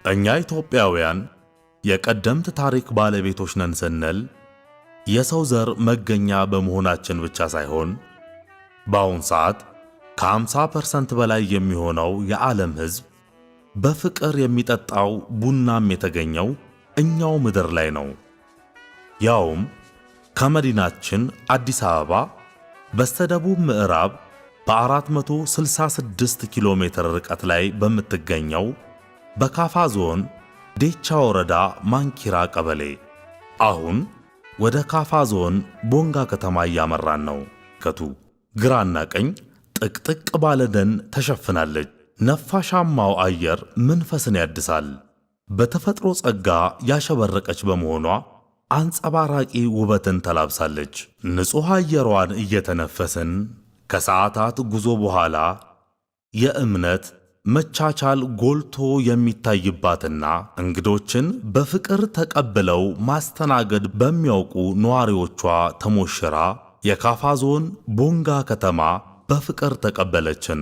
እኛ ኢትዮጵያውያን የቀደምት ታሪክ ባለቤቶች ነን ስንል የሰው ዘር መገኛ በመሆናችን ብቻ ሳይሆን በአሁን ሰዓት ከ50% በላይ የሚሆነው የዓለም ሕዝብ በፍቅር የሚጠጣው ቡናም የተገኘው እኛው ምድር ላይ ነው። ያውም ከመዲናችን አዲስ አበባ በስተደቡብ ምዕራብ በ466 ኪሎ ሜትር ርቀት ላይ በምትገኘው በካፋ ዞን ዴቻ ወረዳ ማንኪራ ቀበሌ። አሁን ወደ ካፋ ዞን ቦንጋ ከተማ እያመራን ነው። ከቱ ግራና ቀኝ ጥቅጥቅ ባለ ደን ተሸፍናለች። ነፋሻማው አየር መንፈስን ያድሳል። በተፈጥሮ ጸጋ ያሸበረቀች በመሆኗ አንጸባራቂ ውበትን ተላብሳለች። ንጹሕ አየሯን እየተነፈስን ከሰዓታት ጉዞ በኋላ የእምነት መቻቻል ጎልቶ የሚታይባትና እንግዶችን በፍቅር ተቀብለው ማስተናገድ በሚያውቁ ነዋሪዎቿ ተሞሽራ የካፋ ዞን ቦንጋ ከተማ በፍቅር ተቀበለችን።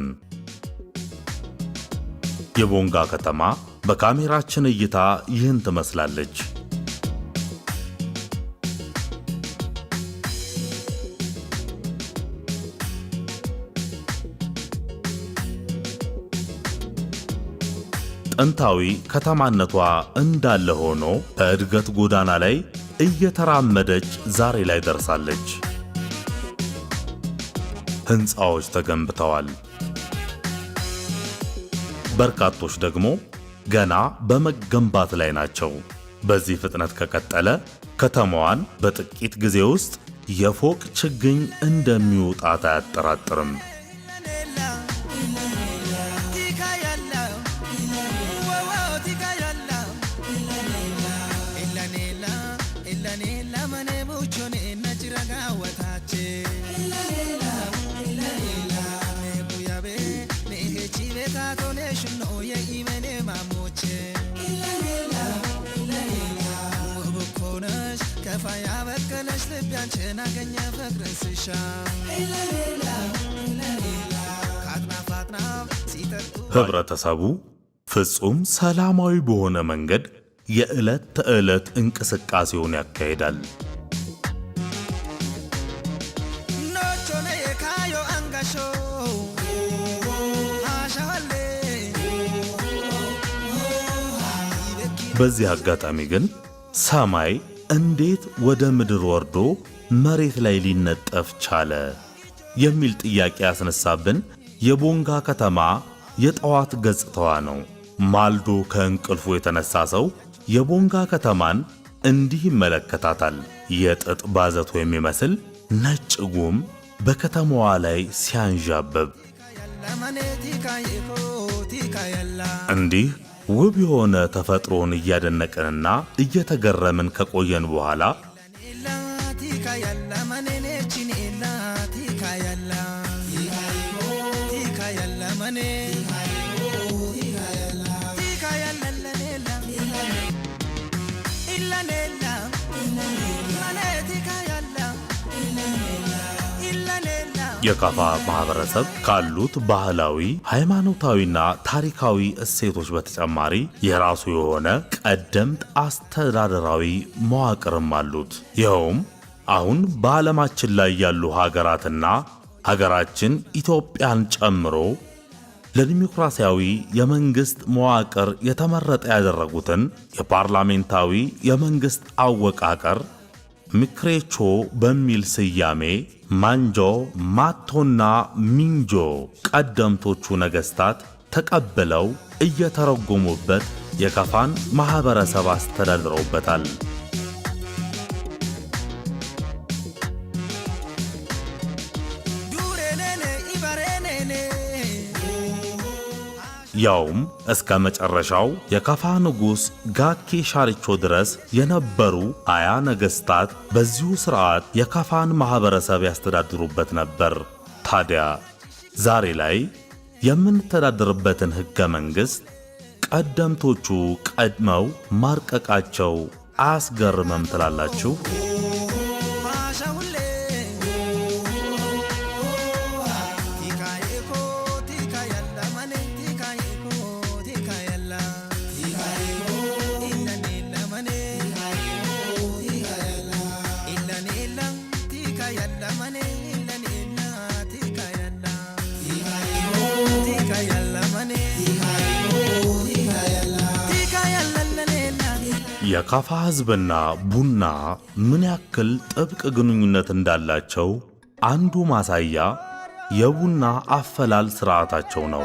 የቦንጋ ከተማ በካሜራችን እይታ ይህን ትመስላለች። ጥንታዊ ከተማነቷ እንዳለ ሆኖ በእድገት ጎዳና ላይ እየተራመደች ዛሬ ላይ ደርሳለች። ሕንፃዎች ተገንብተዋል። በርካቶች ደግሞ ገና በመገንባት ላይ ናቸው። በዚህ ፍጥነት ከቀጠለ ከተማዋን በጥቂት ጊዜ ውስጥ የፎቅ ችግኝ እንደሚውጣት አያጠራጥርም። ህብረተሰቡ ፍጹም ሰላማዊ በሆነ መንገድ የዕለት ተዕለት እንቅስቃሴውን ያካሂዳል። በዚህ አጋጣሚ ግን ሰማይ እንዴት ወደ ምድር ወርዶ መሬት ላይ ሊነጠፍ ቻለ የሚል ጥያቄ ያስነሳብን የቦንጋ ከተማ የጠዋት ገጽታዋ ነው። ማልዶ ከእንቅልፉ የተነሳ ሰው የቦንጋ ከተማን እንዲህ ይመለከታታል። የጥጥ ባዘቶ የሚመስል ነጭ ጉም በከተማዋ ላይ ሲያንዣብብ እንዲህ ውብ የሆነ ተፈጥሮን እያደነቅንና እየተገረምን ከቆየን በኋላ የካፋ ማህበረሰብ ካሉት ባህላዊ፣ ሃይማኖታዊና ታሪካዊ እሴቶች በተጨማሪ የራሱ የሆነ ቀደምት አስተዳደራዊ መዋቅርም አሉት። ይኸውም አሁን በዓለማችን ላይ ያሉ ሀገራትና ሀገራችን ኢትዮጵያን ጨምሮ ለዲሞክራሲያዊ የመንግስት መዋቅር የተመረጠ ያደረጉትን የፓርላሜንታዊ የመንግስት አወቃቀር ምክሬቾ በሚል ስያሜ ማንጆ፣ ማቶና ሚንጆ ቀደምቶቹ ነገስታት ተቀብለው እየተረጎሙበት የከፋን ማኅበረሰብ አስተዳድረውበታል። ያውም እስከ መጨረሻው የከፋ ንጉሥ ጋኬ ሻርቾ ድረስ የነበሩ 20 ነገሥታት በዚሁ ሥርዓት የከፋን ማኅበረሰብ ያስተዳድሩበት ነበር። ታዲያ ዛሬ ላይ የምንተዳደርበትን ሕገ መንግሥት ቀደምቶቹ ቀድመው ማርቀቃቸው አያስገርምም ትላላችሁ? የካፋ ሕዝብና ቡና ምን ያክል ጥብቅ ግንኙነት እንዳላቸው አንዱ ማሳያ የቡና አፈላል ሥርዓታቸው ነው።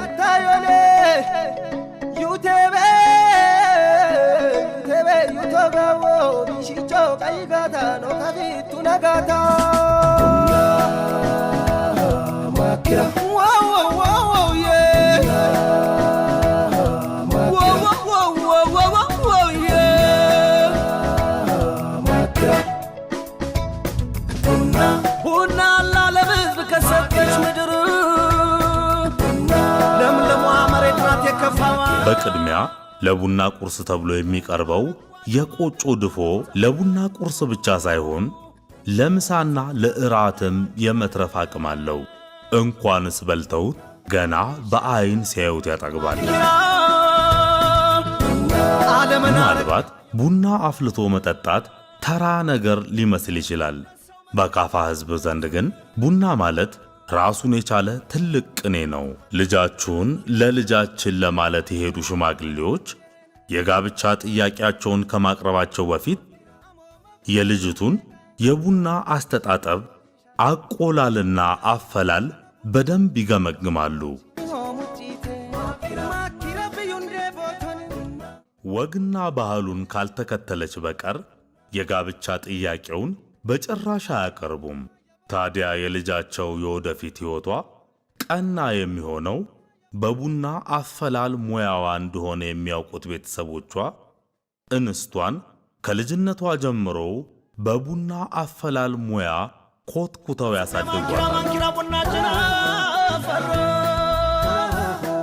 ቡና ላለም ሕዝብ ከሰጠች ምድር ለምለሟ መሬት ናት የከፋዋ። በቅድሚያ ለቡና ቁርስ ተብሎ የሚቀርበው የቆጮ ድፎ ለቡና ቁርስ ብቻ ሳይሆን ለምሳና ለእራትም የመትረፍ አቅም አለው። እንኳንስ በልተውት ገና በአይን ሲያዩት ያጠግባል። ዓለምን ምናልባት ቡና አፍልቶ መጠጣት ተራ ነገር ሊመስል ይችላል። በካፋ ሕዝብ ዘንድ ግን ቡና ማለት ራሱን የቻለ ትልቅ ቅኔ ነው። ልጃችሁን ለልጃችን ለማለት የሄዱ ሽማግሌዎች የጋብቻ ጥያቄያቸውን ከማቅረባቸው በፊት የልጅቱን የቡና አስተጣጠብ፣ አቆላልና አፈላል በደንብ ይገመግማሉ። ወግና ባህሉን ካልተከተለች በቀር የጋብቻ ጥያቄውን በጭራሽ አያቀርቡም። ታዲያ የልጃቸው የወደፊት ሕይወቷ ቀና የሚሆነው በቡና አፈላል ሙያዋ እንደሆነ የሚያውቁት ቤተሰቦቿ እንስቷን ከልጅነቷ ጀምሮ በቡና አፈላል ሙያ ኮትኩተው ያሳድጓታል። ማንኪራ ቡናችን አፈራ።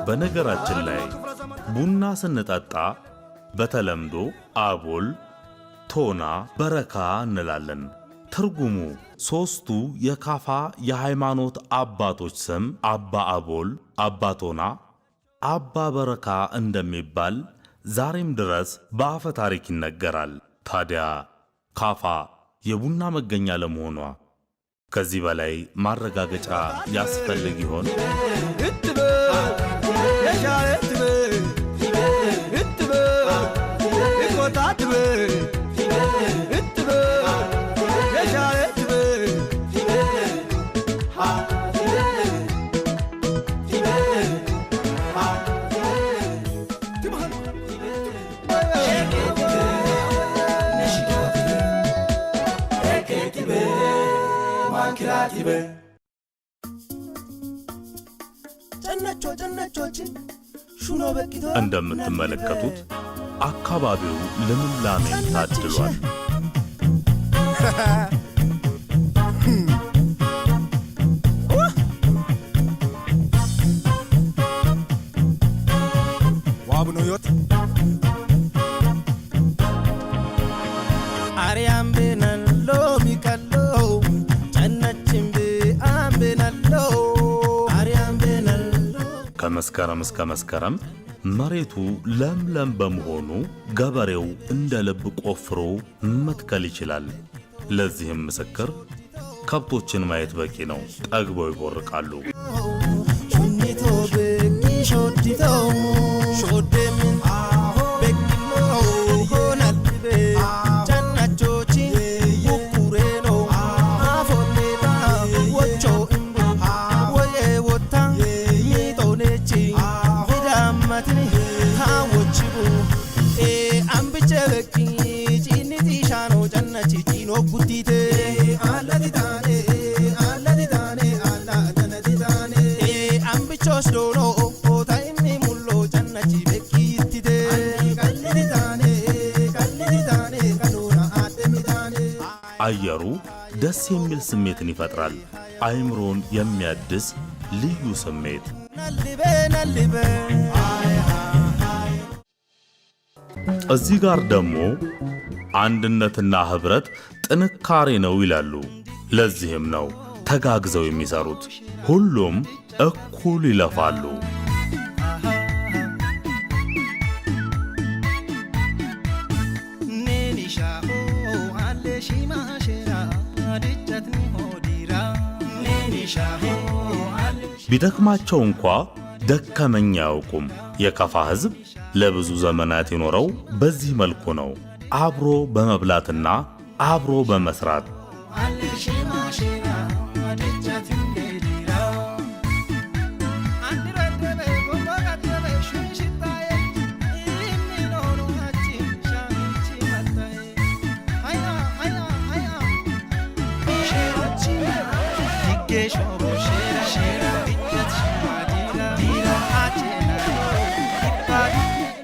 በነገራችን ላይ ቡና ስንጠጣ በተለምዶ አቦል፣ ቶና፣ በረካ እንላለን። ትርጉሙ ሦስቱ የካፋ የሃይማኖት አባቶች ስም አባ አቦል፣ አባ ቶና፣ አባ በረካ እንደሚባል ዛሬም ድረስ በአፈ ታሪክ ይነገራል። ታዲያ ካፋ የቡና መገኛ ለመሆኗ ከዚህ በላይ ማረጋገጫ ያስፈልግ ይሆን? እንደምትመለከቱት አካባቢው ልምላሜን ታድሏል። ከመስከረም እስከ መስከረም መሬቱ ለምለም በመሆኑ ገበሬው እንደ ልብ ቆፍሮ መትከል ይችላል። ለዚህም ምስክር ከብቶችን ማየት በቂ ነው። ጠግበው ይቦርቃሉ። አየሩ ደስ የሚል ስሜትን ይፈጥራል። አይምሮን የሚያድስ ልዩ ስሜት። እዚህ ጋር ደግሞ አንድነትና ኅብረት ጥንካሬ ነው ይላሉ። ለዚህም ነው ተጋግዘው የሚሰሩት። ሁሉም እኩል ይለፋሉ። ቢደክማቸው እንኳ ደከመኝ አያውቁም። የከፋ ሕዝብ ለብዙ ዘመናት የኖረው በዚህ መልኩ ነው፣ አብሮ በመብላትና አብሮ በመስራት።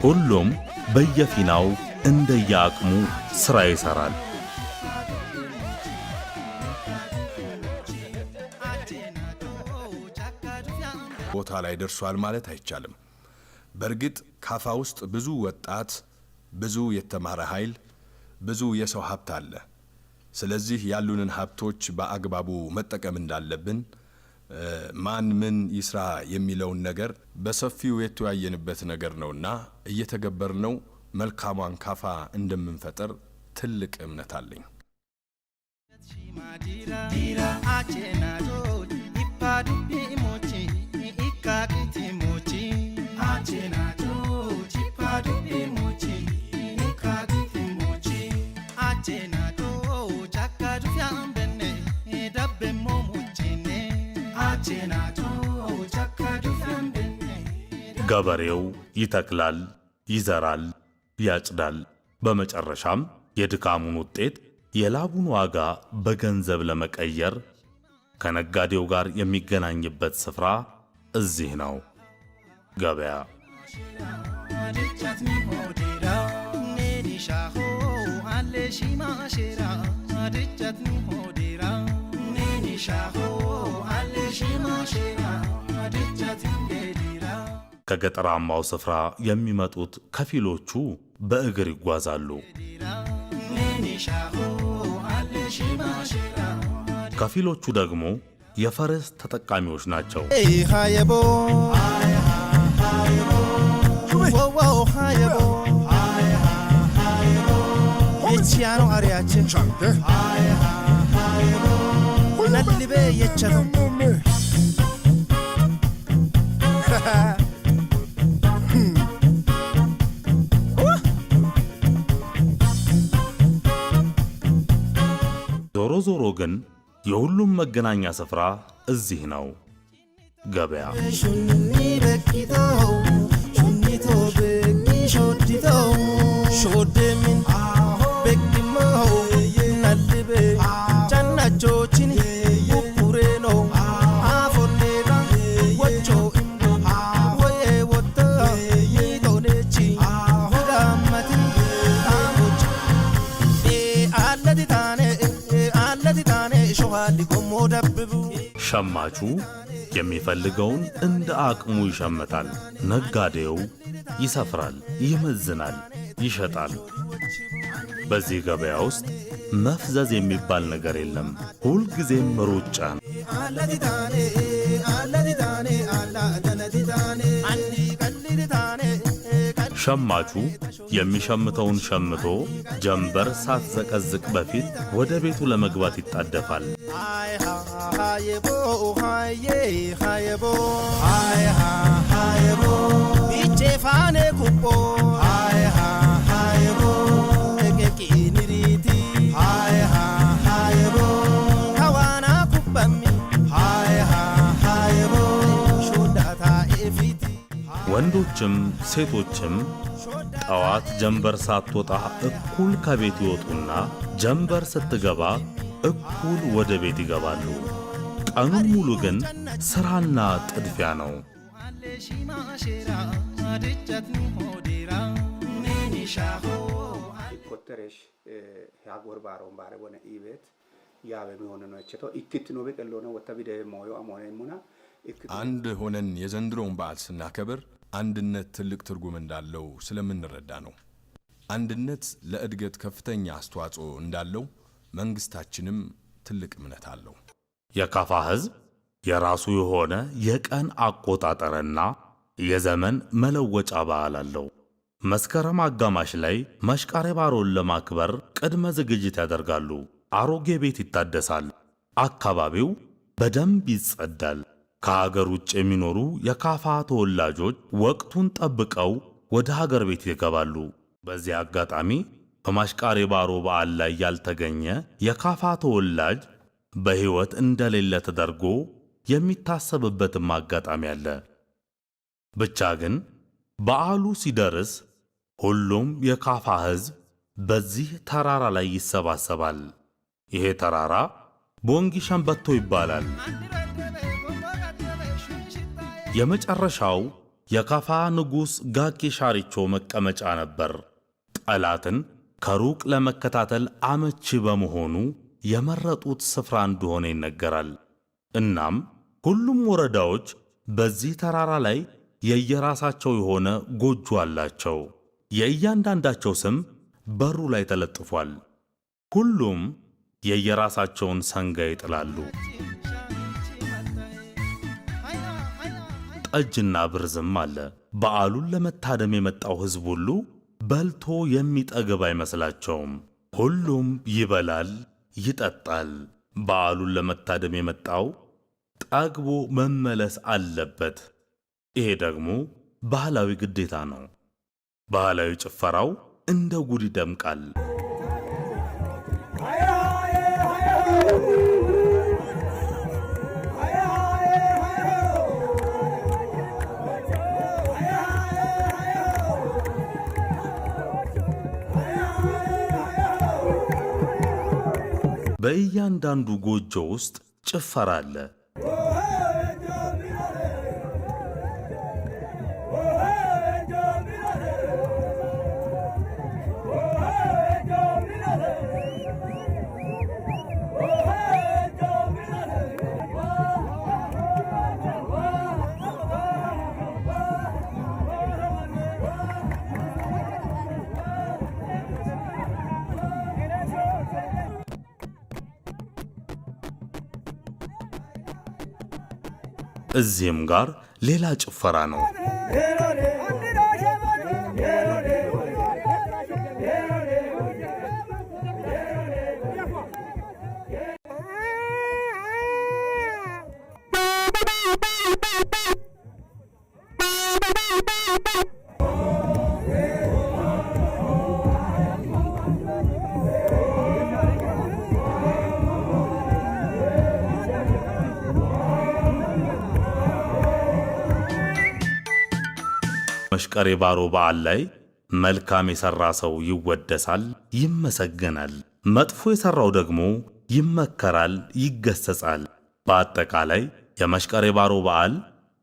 ሁሉም በየፊናው እንደየአቅሙ ሥራ ይሠራል። ቦታ ላይ ደርሷል ማለት አይቻልም። በእርግጥ ካፋ ውስጥ ብዙ ወጣት፣ ብዙ የተማረ ኃይል፣ ብዙ የሰው ሀብት አለ። ስለዚህ ያሉንን ሀብቶች በአግባቡ መጠቀም እንዳለብን፣ ማን ምን ይስራ የሚለውን ነገር በሰፊው የተወያየንበት ነገር ነውና እየተገበርነው መልካሟን ካፋ እንደምንፈጥር ትልቅ እምነት አለኝ። ገበሬው ይተክላል፣ ይዘራል፣ ያጭዳል። በመጨረሻም የድካሙን ውጤት የላቡን ዋጋ በገንዘብ ለመቀየር ከነጋዴው ጋር የሚገናኝበት ስፍራ እዚህ ነው፣ ገበያ። ከገጠራማው ስፍራ የሚመጡት ከፊሎቹ በእግር ይጓዛሉ። ከፊሎቹ ደግሞ የፈረስ ተጠቃሚዎች ናቸው። ዞሮ ዞሮ ግን የሁሉም መገናኛ ስፍራ እዚህ ነው፣ ገበያ። ሸማቹ የሚፈልገውን እንደ አቅሙ ይሸምታል። ነጋዴው ይሰፍራል፣ ይመዝናል፣ ይሸጣል። በዚህ ገበያ ውስጥ መፍዘዝ የሚባል ነገር የለም። ሁልጊዜም ሩጫ ነው። ሸማቹ የሚሸምተውን ሸምቶ ጀንበር ሳትዘቀዝቅ በፊት ወደ ቤቱ ለመግባት ይጣደፋል። ወንዶችም ሴቶችም ጠዋት ጀንበር ሳትወጣ እኩል ከቤት ይወጡና ጀንበር ስትገባ እኩል ወደ ቤት ይገባሉ። ቀኑን ሙሉ ግን ሥራና ጥድፊያ ነው። አንድ ሆነን የዘንድሮውን በዓል ስናከብር አንድነት ትልቅ ትርጉም እንዳለው ስለምንረዳ ነው። አንድነት ለእድገት ከፍተኛ አስተዋጽኦ እንዳለው መንግስታችንም ትልቅ እምነት አለው። የካፋ ሕዝብ የራሱ የሆነ የቀን አቆጣጠርና የዘመን መለወጫ በዓል አለው። መስከረም አጋማሽ ላይ መሽቃሬ ባሮን ለማክበር ቅድመ ዝግጅት ያደርጋሉ። አሮጌ ቤት ይታደሳል። አካባቢው በደንብ ይጸዳል። ከሀገር ውጭ የሚኖሩ የካፋ ተወላጆች ወቅቱን ጠብቀው ወደ ሀገር ቤት ይገባሉ። በዚህ አጋጣሚ በማሽቃሬ ባሮ በዓል ላይ ያልተገኘ የካፋ ተወላጅ በሕይወት እንደሌለ ተደርጎ የሚታሰብበትም አጋጣሚ አለ። ብቻ ግን በዓሉ ሲደርስ ሁሉም የካፋ ሕዝብ በዚህ ተራራ ላይ ይሰባሰባል። ይሄ ተራራ ቦንጊ ሸምበቶ ይባላል። የመጨረሻው የካፋ ንጉሥ ጋኪ ሻሪቾ መቀመጫ ነበር። ጠላትን ከሩቅ ለመከታተል አመቺ በመሆኑ የመረጡት ስፍራ እንደሆነ ይነገራል። እናም ሁሉም ወረዳዎች በዚህ ተራራ ላይ የየራሳቸው የሆነ ጎጆ አላቸው። የእያንዳንዳቸው ስም በሩ ላይ ተለጥፏል። ሁሉም የየራሳቸውን ሰንጋ ይጥላሉ። ጠጅና ብርዝም አለ። በዓሉን ለመታደም የመጣው ሕዝብ ሁሉ በልቶ የሚጠግብ አይመስላቸውም። ሁሉም ይበላል፣ ይጠጣል። በዓሉን ለመታደም የመጣው ጠግቦ መመለስ አለበት። ይሄ ደግሞ ባህላዊ ግዴታ ነው። ባህላዊ ጭፈራው እንደ ጉድ ይደምቃል። በእያንዳንዱ ጎጆ ውስጥ ጭፈራ አለ። እዚህም ጋር ሌላ ጭፈራ ነው። መሽቀሬ ባሮ በዓል ላይ መልካም የሠራ ሰው ይወደሳል፣ ይመሰገናል። መጥፎ የሠራው ደግሞ ይመከራል፣ ይገሰጻል። በአጠቃላይ የመሽቀሬ ባሮ በዓል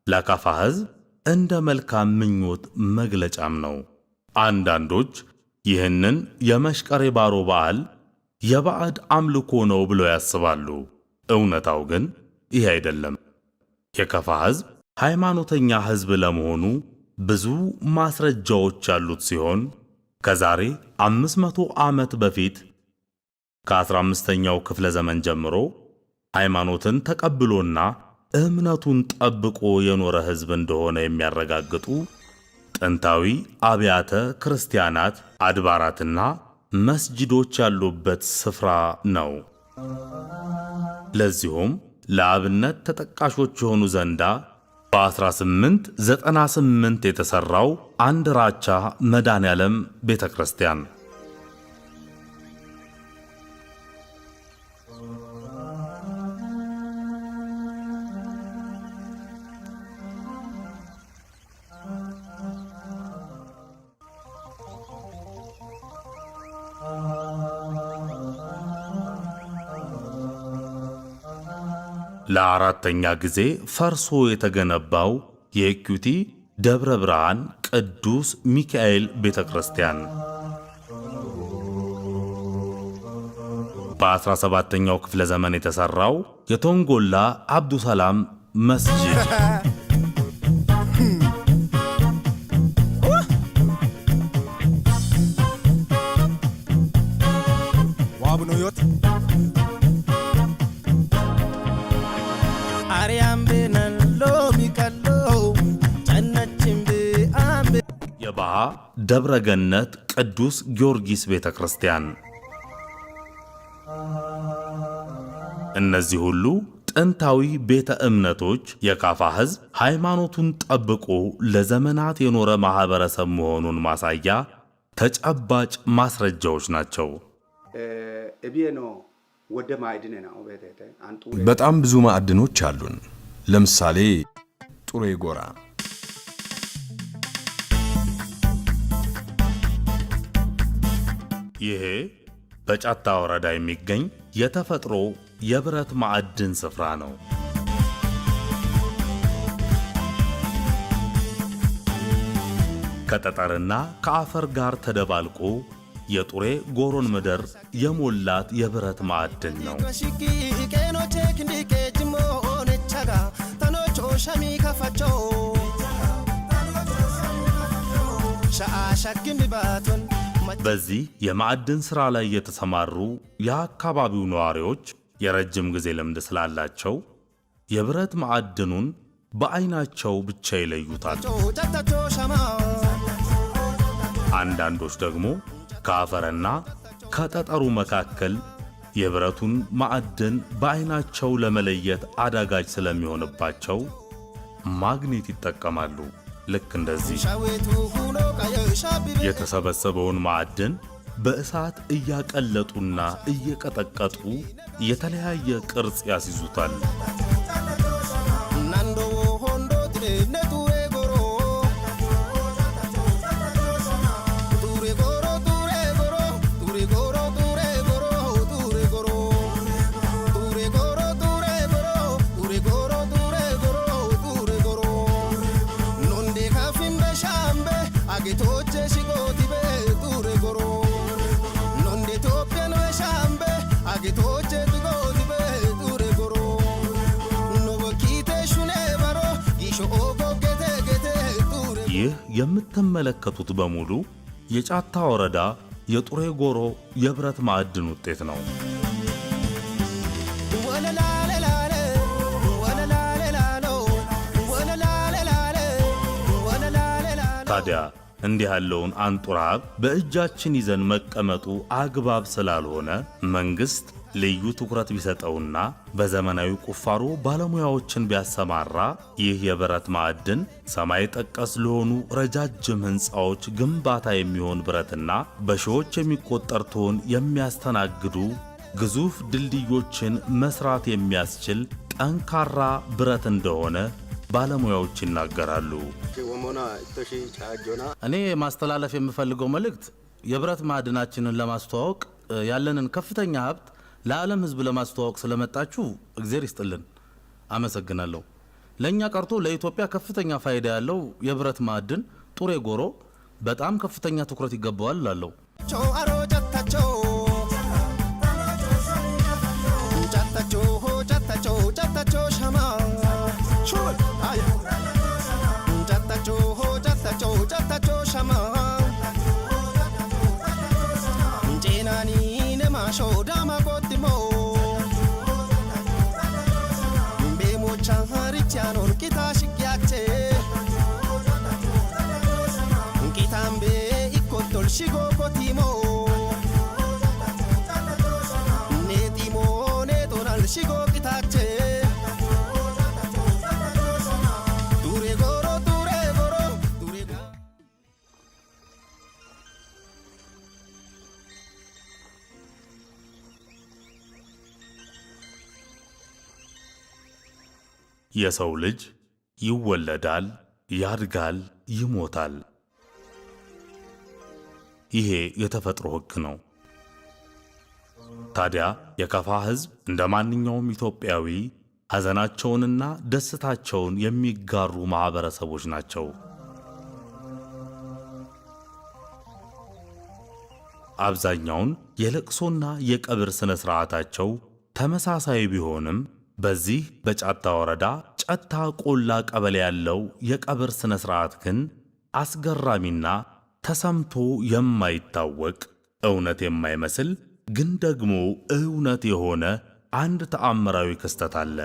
ለካፋ ሕዝብ እንደ መልካም ምኞት መግለጫም ነው። አንዳንዶች ይህንን የመሽቀሬ ባሮ በዓል የባዕድ አምልኮ ነው ብለው ያስባሉ። እውነታው ግን ይህ አይደለም። የከፋ ሕዝብ ሃይማኖተኛ ሕዝብ ለመሆኑ ብዙ ማስረጃዎች ያሉት ሲሆን ከዛሬ 500 ዓመት በፊት ከ15ኛው ክፍለ ዘመን ጀምሮ ሃይማኖትን ተቀብሎና እምነቱን ጠብቆ የኖረ ሕዝብ እንደሆነ የሚያረጋግጡ ጥንታዊ አብያተ ክርስቲያናት፣ አድባራትና መስጂዶች ያሉበት ስፍራ ነው። ለዚሁም ለአብነት ተጠቃሾች የሆኑ ዘንዳ በ1898 የተሠራው አንድ ራቻ መድኃኔዓለም ቤተ ክርስቲያን፣ ለአራተኛ ጊዜ ፈርሶ የተገነባው የኢኩቲ ደብረ ብርሃን ቅዱስ ሚካኤል ቤተ ክርስቲያን፣ በ17ኛው ክፍለ ዘመን የተሠራው የቶንጎላ አብዱሰላም መስጂድ፣ የባሃ ደብረ ገነት ቅዱስ ጊዮርጊስ ቤተ ክርስቲያን። እነዚህ ሁሉ ጥንታዊ ቤተ እምነቶች የካፋ ሕዝብ ሃይማኖቱን ጠብቆ ለዘመናት የኖረ ማኅበረሰብ መሆኑን ማሳያ ተጨባጭ ማስረጃዎች ናቸው። በጣም ብዙ ማዕድኖች አሉን። ለምሳሌ ጡሬ ጎራ። ይሄ በጫታ ወረዳ የሚገኝ የተፈጥሮ የብረት ማዕድን ስፍራ ነው። ከጠጠርና ከአፈር ጋር ተደባልቆ የጡሬ ጎሮን ምድር የሞላት የብረት ማዕድን ነው። በዚህ የማዕድን ሥራ ላይ የተሰማሩ የአካባቢው ነዋሪዎች የረጅም ጊዜ ልምድ ስላላቸው የብረት ማዕድኑን በዐይናቸው ብቻ ይለዩታል። አንዳንዶች ደግሞ ከአፈርና ከጠጠሩ መካከል የብረቱን ማዕድን በዐይናቸው ለመለየት አዳጋች ስለሚሆንባቸው ማግኔት ይጠቀማሉ። ልክ እንደዚህ የተሰበሰበውን ማዕድን በእሳት እያቀለጡና እየቀጠቀጡ የተለያየ ቅርጽ ያስይዙታል። ይህ የምትመለከቱት በሙሉ የጫታ ወረዳ የጡሬ ጎሮ የብረት ማዕድን ውጤት ነው። ታዲያ እንዲህ ያለውን አንጡራ ሀብት በእጃችን ይዘን መቀመጡ አግባብ ስላልሆነ መንግስት ልዩ ትኩረት ቢሰጠውና በዘመናዊ ቁፋሮ ባለሙያዎችን ቢያሰማራ ይህ የብረት ማዕድን ሰማይ ጠቀስ ለሆኑ ረጃጅም ሕንፃዎች ግንባታ የሚሆን ብረትና በሺዎች የሚቆጠር ቶን የሚያስተናግዱ ግዙፍ ድልድዮችን መስራት የሚያስችል ጠንካራ ብረት እንደሆነ ባለሙያዎች ይናገራሉ። እኔ ማስተላለፍ የምፈልገው መልእክት የብረት ማዕድናችንን ለማስተዋወቅ ያለንን ከፍተኛ ሀብት ለዓለም ሕዝብ ለማስተዋወቅ ስለመጣችሁ እግዜር ይስጥልን፣ አመሰግናለሁ። ለእኛ ቀርቶ ለኢትዮጵያ ከፍተኛ ፋይዳ ያለው የብረት ማዕድን ጡሬ ጎሮ በጣም ከፍተኛ ትኩረት ይገባዋል እላለሁ። የሰው ልጅ ይወለዳል፣ ያድጋል፣ ይሞታል። ይሄ የተፈጥሮ ሕግ ነው። ታዲያ የከፋ ሕዝብ እንደ ማንኛውም ኢትዮጵያዊ ሐዘናቸውንና ደስታቸውን የሚጋሩ ማኅበረሰቦች ናቸው። አብዛኛውን የለቅሶና የቀብር ሥነ ሥርዓታቸው ተመሳሳይ ቢሆንም በዚህ በጫታ ወረዳ ጨታ ቆላ ቀበሌ ያለው የቀብር ሥነ ሥርዓት ግን አስገራሚና ተሰምቶ የማይታወቅ እውነት የማይመስል ግን ደግሞ እውነት የሆነ አንድ ተአምራዊ ክስተት አለ።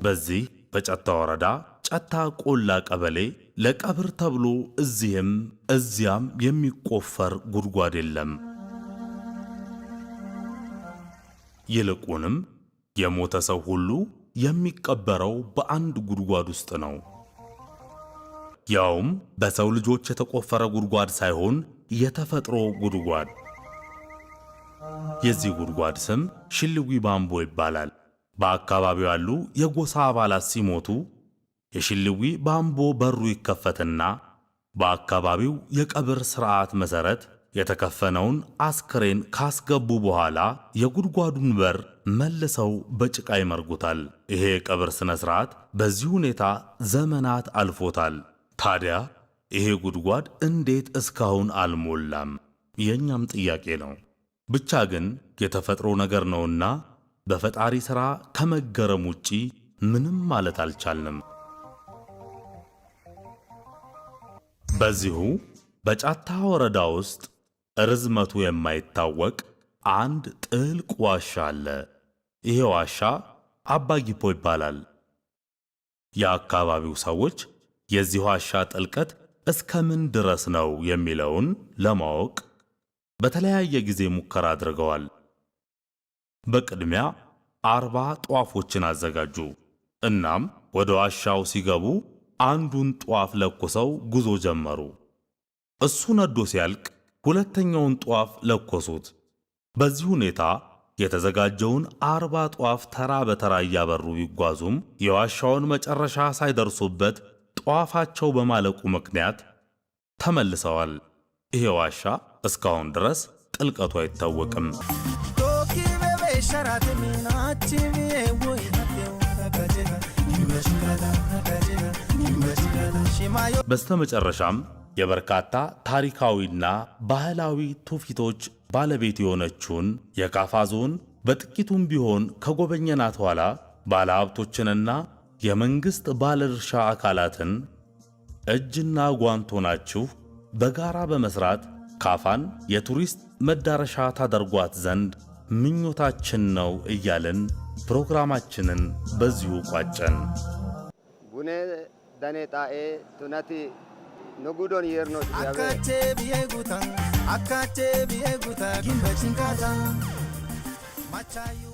በዚህ በጨታ ወረዳ ጫታ ቆላ ቀበሌ ለቀብር ተብሎ እዚህም እዚያም የሚቆፈር ጉድጓድ የለም። ይልቁንም የሞተ ሰው ሁሉ የሚቀበረው በአንድ ጉድጓድ ውስጥ ነው። ያውም በሰው ልጆች የተቆፈረ ጉድጓድ ሳይሆን የተፈጥሮ ጉድጓድ። የዚህ ጉድጓድ ስም ሽልዊ ባምቦ ይባላል። በአካባቢው ያሉ የጎሳ አባላት ሲሞቱ የሽልዊ ባምቦ በሩ ይከፈትና በአካባቢው የቀብር ሥርዓት መሠረት የተከፈነውን አስክሬን ካስገቡ በኋላ የጉድጓዱን በር መልሰው በጭቃ ይመርጉታል። ይሄ የቀብር ሥነ ሥርዓት በዚህ ሁኔታ ዘመናት አልፎታል። ታዲያ ይሄ ጉድጓድ እንዴት እስካሁን አልሞላም? የእኛም ጥያቄ ነው። ብቻ ግን የተፈጥሮ ነገር ነውና በፈጣሪ ሥራ ከመገረም ውጪ ምንም ማለት አልቻልንም። በዚሁ በጫታ ወረዳ ውስጥ ርዝመቱ የማይታወቅ አንድ ጥልቅ ዋሻ አለ። ይሄ ዋሻ አባጊፖ ይባላል። የአካባቢው ሰዎች የዚህ ዋሻ ጥልቀት እስከ ምን ድረስ ነው የሚለውን ለማወቅ በተለያየ ጊዜ ሙከራ አድርገዋል። በቅድሚያ 40 ጧፎችን አዘጋጁ። እናም ወደ ዋሻው ሲገቡ አንዱን ጧፍ ለኩሰው ጉዞ ጀመሩ። እሱ ነዶ ሲያልቅ ሁለተኛውን ጧፍ ለኮሱት። በዚህ ሁኔታ የተዘጋጀውን 40 ጧፍ ተራ በተራ እያበሩ ቢጓዙም የዋሻውን መጨረሻ ሳይደርሱበት ጧፋቸው በማለቁ ምክንያት ተመልሰዋል። ይሄ ዋሻ እስካሁን ድረስ ጥልቀቱ አይታወቅም። በስተመጨረሻም የበርካታ ታሪካዊና ባህላዊ ትውፊቶች ባለቤት የሆነችውን የካፋ ዞን በጥቂቱም ቢሆን ከጎበኘናት ኋላ ባለሀብቶችንና የመንግሥት ባለድርሻ አካላትን እጅና ጓንት ሆናችሁ በጋራ በመስራት ካፋን የቱሪስት መዳረሻ ታደርጓት ዘንድ ምኞታችን ነው እያልን ፕሮግራማችንን በዚሁ ቋጨን። ቡኔ ደኔ ጣኤ ቱነቲ ንጉዶን የርኖ አካቼ ብዬ ጉታ አካቼ ብዬ ጉታ ጊንበ ጭንቃታ ማቻዮ።